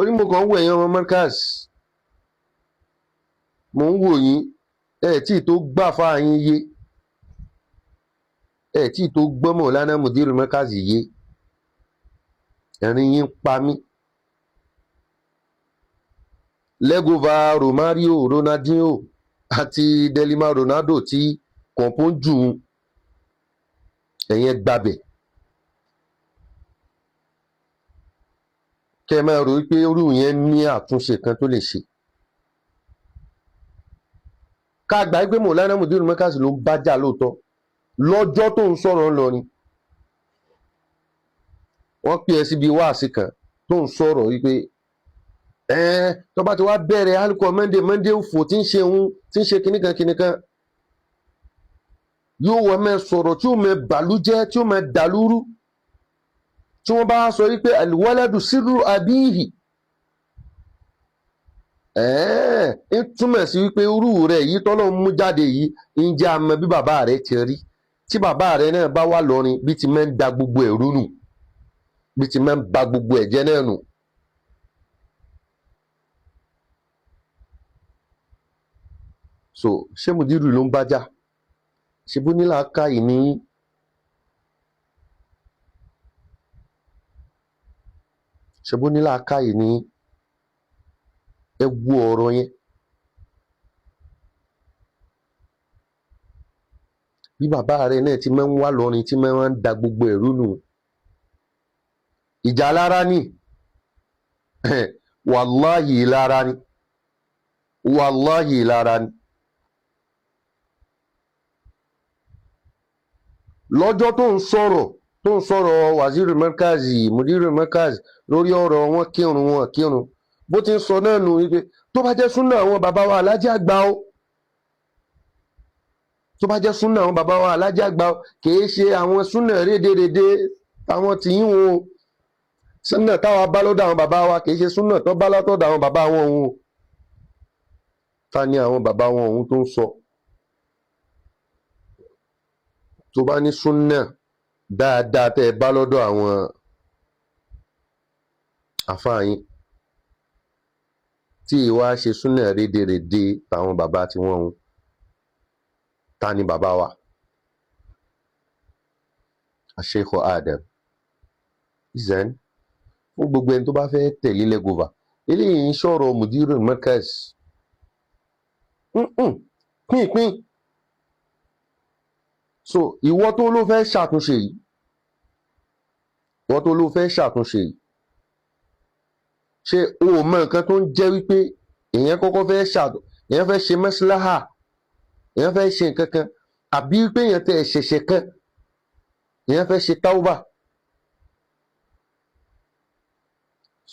Orí mo kàn ń wo ẹ̀yin ọmọ Markaz, mò ń wò yín, ẹ tí ì tó gbà fáyín yé, ẹ tí ì tó gbọ́ Mọ̀lánà Mudirul Markaz yé, ẹ̀rín yín pa mí. Lẹ́gọ́fà Romario, Ronaldinho àti Delima Ronaldo tí kọ̀ǹpó ń jù ú, ẹ̀yin ẹ gbabẹ̀. Kẹ́ ẹ máa rò wípé irú yẹn ní àtúnṣe kan tó lè ṣe. Ká gbà pé Mọ̀lánà Mudirul Markaz ló ń bá jà lóòótọ́ lọ́jọ́ tó ń sọ̀rọ̀ ńlọrin, wọ́n pè é síbi wáàsí kan tó ń sọ̀rọ̀ wípé tó bá ti wá bẹ̀rẹ̀ alukọ Monday Monday òfò tí ń ṣe òun tí ń ṣe kinníkan kinníkan, yóò wọ́n mẹ́ sọ̀rọ̀ tí ó mẹ́ bàlújẹ́, tí ó mẹ́ dàlúrú, tí wọ́n bá sọ wípé alwaladu sirru abihi, ń túmọ̀ sí wípé irú rẹ̀ yìí tọ́lọ́ ń mú jáde yìí ń jẹ́ àmọ́ bí bàbá rẹ̀ ti rí. Tí bàbá rẹ̀ náà bá wà lọ́rin, bí ti máa ń da gbogbo ẹ̀rú nù, bí ti máa ń ba gbogbo ẹ̀jẹ̀ náà nù. So ṣé Mudiru ló ń bá jà? Ṣe bó ní làákàyè ní? Ṣe bó ní làákàyè ní? Ẹ wo ọ̀rọ̀ yẹn. Bí bàbá rẹ̀ náà ti máa ń wá lọ́rin tí máa ń da gbogbo ẹ̀rú nù. Ìjà lára ni, wàláhì lára ni, wàláhì lára ni. Lọ́jọ́ tó ń sọ̀rọ̀, tó ń sọ̀rọ̀ Waziri Markazi, Mudiru Markazi lórí ọ̀rọ̀ wọn kírun wọn kírun, bó ti ń sọ náà nù wípé tó bá jẹ́ súnà àwọn bàbá wa alájí àgbà o, tó bá jẹ́ súnà àwọn bàbá wa alájí àgbà o, kìí ṣe àwọn súnà rédèrèdè àwọn tìyín o, súnà táwa bá lọ́dọ̀ àwọn bàbá wa kìí ṣe súnà tó bá látọ̀dọ̀ àwọn bàbá wọn òun o. Ta ni àwọn bàbá wọn òun tó ń sọ? Tó bá ní súnà dáadáa tẹ́ ẹ bá lọ́dọ̀ àwọn àfáà yín, tí ìwà ṣe súnà rédèrèdè táwọn bàbá tiwọn òun, ta ni bàbá wa? Sheikh Adam. Ìzẹ́n fún gbogbo ẹni tó bá fẹ́ tẹ̀lé lẹ́gọ́fà, eléyìí ń sọ̀rọ̀ Mudirul Markaz pínpín. So ìwọ tó ló fẹ́ ṣàtúnṣe yìí, ìwọ tó ló fẹ́ ṣàtúnṣe yìí, ṣé o ò mọ nǹkan tó ń jẹ́ wípé èèyàn kọ́kọ́ fẹ́ ṣàtún, èèyàn fẹ́ ṣe mọ́síláhà, èèyàn fẹ́ ṣe nǹkan kan, àbí pé èèyàn tẹ ṣẹ̀ṣẹ̀ kan, èèyàn fẹ́ ṣe táwùbà?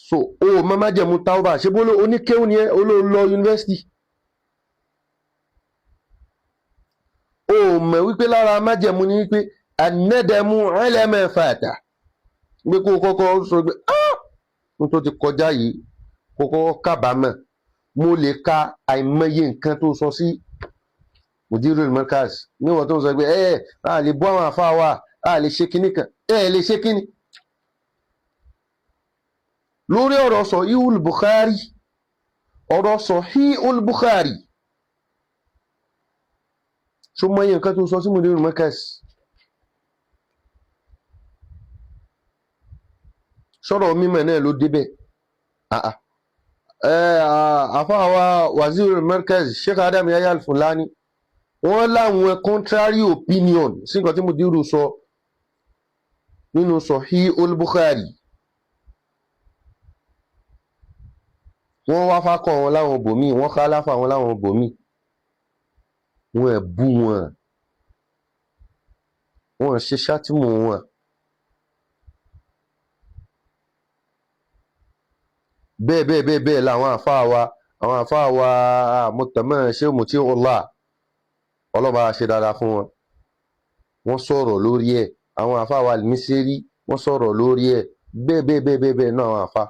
So o ò mọ májẹ̀mú táwùbà. Ṣé bó ló oníkéwù ni ẹ, ó ló lọ yunifásitì, o mọ̀ wípé lára májẹ̀mú ni wípé anadamu ala ma fata, pé kó o kọ́kọ́ sọ pé n tó ti kọjá yìí, kó o kọ́kọ́ kábàámọ̀. Mo lè ka àìmọye nǹkan tó sọ sí Mudirul Markaz níwọ̀n tó ń sọ pé ẹ a lè bọ́ àwọn àfa wa, a lè ṣe kinní kan, ẹ lè ṣe kinní. Lórí ọ̀rọ̀ Sahihul Bukhari, ọ̀rọ̀ Sahihul Bukhari, ṣó mọye nǹkan tó sọ sí Mudirul Markaz? Sọ̀rọ̀ mímọ̀ náà ló débẹ̀. Àfáà wa Wazirul Markaz Sheikh Adam Yahya Al-Fulani, wọ́n láwọn contrary opinion sí nǹkan tí Mudiru sọ nínú Sahihul Bukhari. Wọ́n wá fákọ̀ wọn láwọn bòmíì, wọ́n ká láfà wọn láwọn bòmíì, wọ́n ẹ̀ bú wọn, wọ́n ṣe ṣátìmù wọn. Bẹ́ẹ̀ bẹ́ẹ̀ bẹ́ẹ̀ bẹ́ẹ̀ làwọn àfáà wa, àwọn àfáà wa mọ̀tàmọ́ ṣé Muti'ullah, ọlọ́ba ṣe dáadáa fún wọn, wọ́n sọ̀rọ̀ lórí ẹ̀. Àwọn àfáà wa Al-Misri wọ́n sọ̀rọ̀ lórí ẹ̀. Bẹ́ẹ̀ bẹ́ẹ̀ bẹ́ẹ̀ bẹ́ẹ̀ bẹ́ẹ̀ náà àwọn àfáà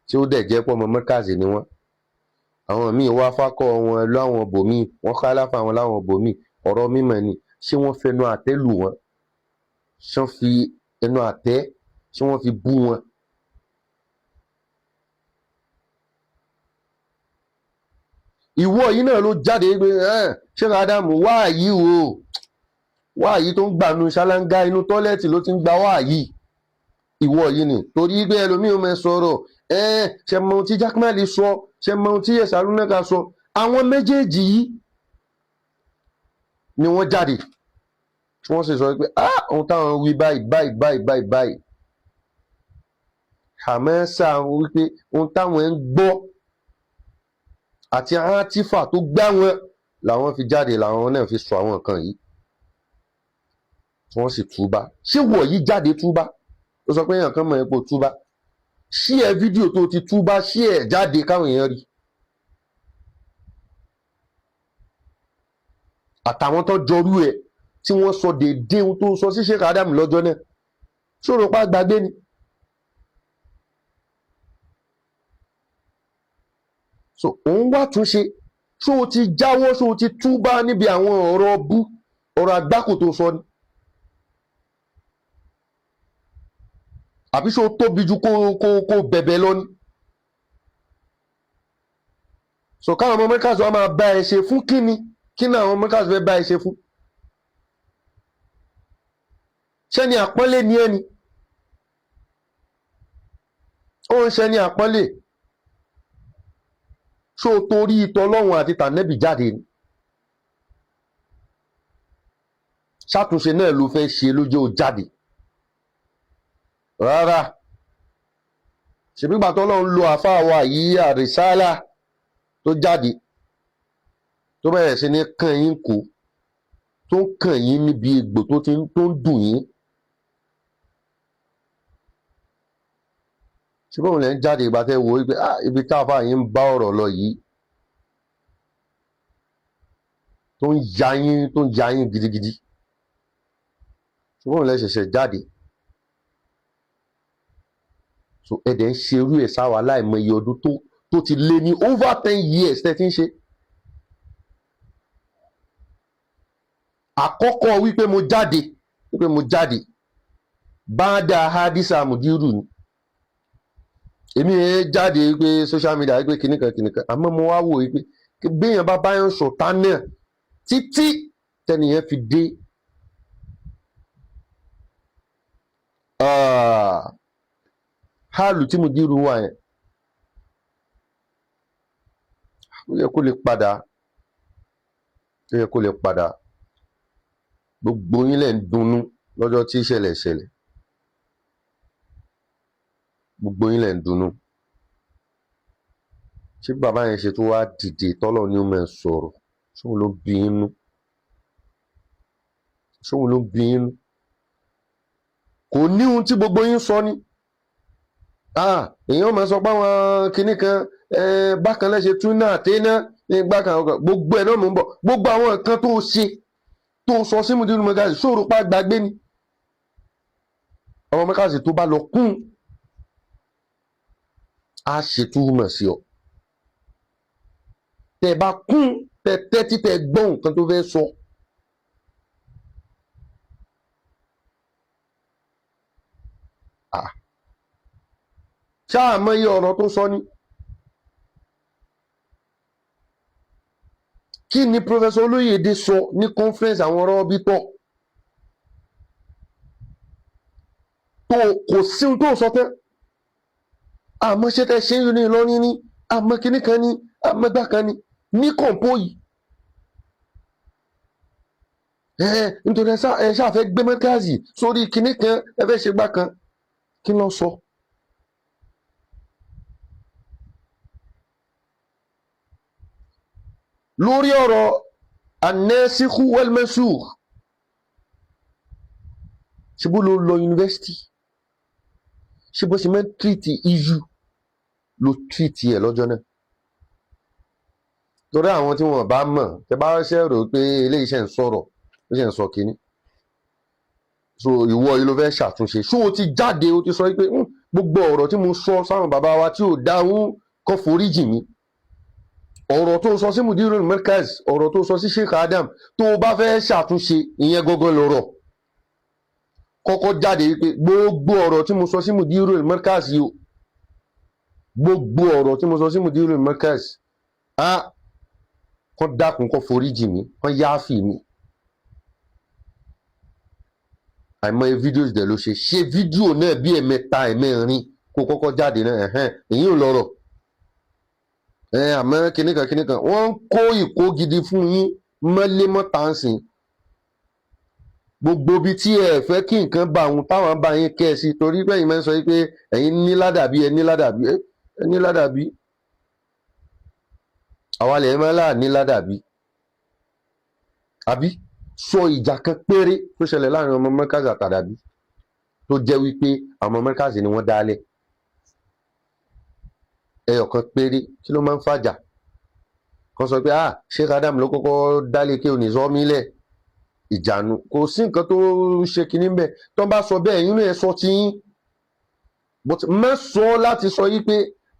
tí ó dẹ̀ jẹ́ pọ̀ mọ́ Markaz ni wọ́n. Àwọn míì wá fákọ̀ wọn láwọn bòmíì, wọ́n ká láfa wọn láwọn bòmíì. Ọ̀rọ̀ mímọ̀ ni. Ṣé wọ́n fẹnu àtẹ́ lù wọ́n? Ṣé wọ́n fi ẹnu àtẹ́, ṣé wọ́n fi bú wọn? Ìwọ yìí náà ló jáde pé Sheikh Adam wáàyí o, wáàyí tó ń gbà nu ṣáláńgá inú tọ́lẹ́ẹ̀tì ló ti ń gba wáàyí. Ìwọ yìí ni, torí pé ẹlòmíín máa sọ̀rọ̀, ṣe mọ ohun tí Jakmal sọ, ṣe mọ ohun tí Yesalunaka sọ. Àwọn méjèèjì yìí ni wọ́n jáde tí wọ́n sì sọ pé ohun táwọn wí báyìí báyìí báyìí báyìí báyìí, hamasa wípé ohun táwọn ń gbọ́ àti átífà tó gbá wọn làwọn fi jáde, làwọn náà fi sọ àwọn nǹkan yìí, tí wọ́n sì túbá. Ṣé wọ̀ yìí jáde túbá? Ó sọ pé èèyàn kan mọ̀ epo túbá. Ṣí ẹ fídíò tó ti túbá, ṣí ẹ jáde káwọn èèyàn rí. Àtàwọn tó jọrú ẹ tí wọ́n sọ déédéé ohun tó sọ sí Sheikh Adam lọ́jọ́ náà, ṣòro pa gbàgbé ni. So òun wá túnṣe. Ṣó o ti jáwọ́, ṣó o ti túbá níbi àwọn ọ̀rọ̀ bú, ọ̀rọ̀ àgbákò tó sọ ni? Àbí ṣó o tóbi ju kó bẹ̀bẹ̀ lọ ni? So káwọn ọmọ mẹ́kàsí wa máa bá ẹ ṣe fún kíni? Kí ni àwọn mẹ́kàsí fẹ́ bá ẹ ṣe fún? Ṣé ni àpọ́nlé ni ẹ ni? Ó ń ṣe ni àpọ́nlé. Ṣó o torí tọlọ́run àti tànẹ́bì jáde ni? Ṣàtúnṣe náà ló fẹ́ ṣe lójó jáde. Rárá, ṣèbí gbà tọ́lọ́run lo àfáà wa yìí àrísálà tó jáde tó bẹ̀rẹ̀ sí ní kàn yín kó tó ń kàn yín níbi egbò tó ti tó ń dùn yín. Ṣé bóun lẹ́ ń jáde ìgbà tẹ́ wò ó pé ibi táfà yín ń bá ọ̀rọ̀ lọ yìí tó ń ya yín, tó ń ya yín gidigidi. Ṣé bóun lẹ́ ṣẹ̀ṣẹ̀ jáde? So ẹ dẹ̀ ń ṣe irú ẹ̀ sáwa láìmọye ọdún tó ti lé ní over 10 years tẹ́ ti ń ṣe. Àkọ́kọ́ wípé mo jáde, wípé mo jáde bá dá hadisa mudiru ni. Èmi ẹ jáde wípé social media wípé kìnìkan kìnìkan, àmọ́ mo wá wò wípé béèyàn bá báyọ̀ sọ̀tá náà títí tẹ́nìyẹn fi dé hálù tí mudiru wà yẹn, ó yẹ kó lè padà, ó yẹ kó lè padà. Gbogbo yín lẹ̀ ń dunnú lọ́jọ́ tí ìṣẹ̀lẹ̀ ṣẹlẹ̀, gbogbo yín lẹ̀ ń dunnú. Ṣé bàbá yẹn ṣe tó wá dìde tọ́lọ̀ ní ó máa sọ̀rọ̀? Ṣóun ló bí yín nú? Ṣóun ló bí yín nú? Kò ní ohun tí gbogbo yín sọ ni. Èèyàn máa sọ pé àwọn kinní kan bákan lẹ́sẹ̀ tún náà tẹ́ná ní gbàkan gbogbo ẹ̀ náà mò ń bọ̀. Gbogbo àwọn nǹkan tó ṣe tó sọ sí Mudiru Mẹ́kàsí ṣòro pa gbàgbé ni. Ọmọ Mẹ́kàsí tó bá lọ kún á ṣe túmọ̀ sí ọ. Tẹ bá kún tẹ tẹ́tí tẹ gbọ́ nǹkan tó fẹ́ sọ. Ṣáà mọ iye ọ̀rọ̀ tó sọ ni. Kí ni Professor Olóyèdè sọ ní conference àwọn ọ̀rọ̀ bí tọ̀? Tó kò sí ohun tó sọ tán. Àmọ́ ṣé tẹ ṣe ń ní Ìlọrin ní, àmọ́ kinní kan ní, àmọ́ gbà kan ní, ní kọ̀ǹpó yìí. Nítorí ẹ ṣáà fẹ́ gbé mọ́kàzì sórí kinní kan, ẹ fẹ́ ṣe gbà kan. Kí ló sọ? Lórí ọ̀rọ̀ an-nasikh wal-mansukh, ṣe bó ló lọ yunifásitì, ṣe bó ṣe máa ń tírìtì iyu ló tírìtì ẹ̀ lọ́jọ́ náà. Torí àwọn tí wọn bá mọ̀, tẹ bá ṣe rò pé eléyìí ṣe ń sọ̀rọ̀, ó ṣe ń sọ kínní. So ìwọ yìí ló fẹ́ ṣàtúnṣe. Ṣó o ti jáde, o ti sọ pé gbogbo ọ̀rọ̀ tí mo sọ sáwọn bàbá wa tí ò dáhùn kọ́ foríjì mi. Ọ̀rọ̀ tó sọ sí Mudirul Markaz, ọ̀rọ̀ tó sọ sí Sheikh Adam, tó o bá fẹ́ ṣàtúnṣe ìyẹn gangan lọ̀rọ̀. Kọ́kọ́ jáde wípé gbogbo ọ̀rọ̀ tí mo sọ sí Mudirul Markaz yìí o, gbogbo ọ̀rọ̀ tí mo sọ sí Mudirul Markaz, Kán dákun, kán foríjì mí, kán yááfì mi. Àìmọye fídíò dẹ̀ ló ṣe ṣe fídíò náà bí ẹ̀mẹ́ta, ẹ̀mẹ́rin kó kọ́kọ́ jáde náà. Ẹ̀hẹ́n, èyí ò lọ́rọ̀ ẹ. Àmọ́ kinní kan kinní kan, wọ́n ń kó ìkó gidi fún yín mọ́lé mọ́tàǹsìn. Gbogbo ibi tí ẹ fẹ́ kí nǹkan bá òun táwọn bá yín kẹ́ ẹ sí, torí pé ẹ̀yin máa ń sọ yìí pé ẹ̀yin ní ládàbí, ẹ ní ládàbí, ẹ ní ládàbí. Àwa lè máa là ní ládàbí. Àbí sọ ìjà kan péré tó ṣẹlẹ̀ láàrin ọmọ Markaz àtàdàbí, tó jẹ́ wípé àwọn ọmọ Markaz ni wọ́n dálẹ̀. Ẹyọ kan péré. Kí ló máa ń fàjà? Kan sọ pé, "Ah, Sheikh Adam ló kọ́kọ́ dálé kí onízọ́mí lẹ̀." Ìjànù, kò sí nǹkan tó ṣe kinní bẹ́ẹ̀. Tó bá sọ bẹ́ẹ̀, inú ẹ̀ sọ tí yín, but má sọ láti sọ yí pé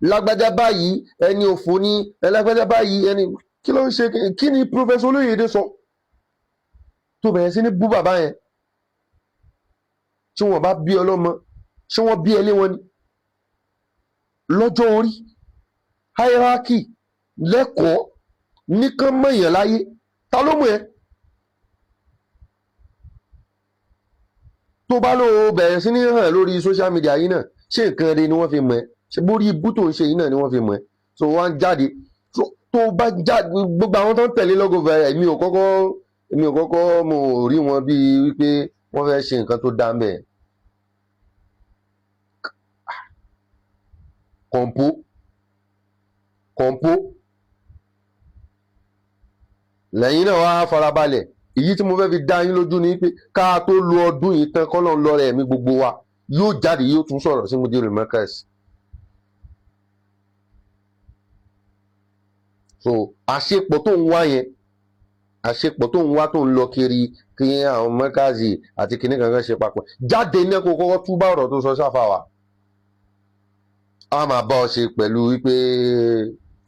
lágbájá báyìí, ẹni òfò ní ẹ, lágbájá báyìí, ẹni kí ló ń ṣe. Kí ni Professor Olóyèdè sọ tó bẹ̀rẹ̀ sí ní bú bàbá yẹn? Tí wọ́n bá bí ọlọ́mọ, ṣé wọ́n bí ẹ lé wọn ni lọ́jọ́ orí, hierarchy, lẹ́kọ̀ọ́ nìkan mọ̀yàn láyé? Ta ló mú ẹ tó bá lò ó bẹ̀rẹ̀ sí ní hàn lórí social media yìí náà? Ṣé nǹkan rẹ ni wọ́n fi mọ̀ ẹ́? Ṣé bórí ibú tó ń ṣe yìí náà ni wọ́n fi mọ̀ ẹ́? So wọ́n á jáde tó bá jáde, gbogbo àwọn tó ń tẹ̀lé lọ́gọ̀ fẹ́, èmi ò kọ́kọ́ mo ò rí wọn bíi wípé wọ́n fẹ́ ṣe nǹkan tó dá ń bẹ̀. Kọ̀ǹpó kọ̀ǹpó lẹ́yìn náà wàá farabalẹ̀. Èyí tí mo fẹ́ fi dá yín lójú ni pé ká tó lo ọdún yìí tán, kọ́lọ́n lọ́rẹ̀ ẹ̀mí gbogbo wa, yóò jáde, yóò tún sọ̀rọ̀ sí Mudirul Markaz. So àṣepọ̀ tó ń wá yẹn, àṣepọ̀ tó ń wá, tó ń lọ kiri kí àwọn Markazi àti kinní kankan ṣe papọ̀, jáde ní kó kọ́kọ́ túbọ̀ ọ̀rọ̀ tó sọ sáfà wa, a máa bá ọ ṣe pẹ̀lú wípé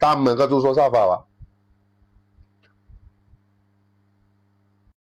tá a mọ̀ nǹkan tó sọ sáfà wa.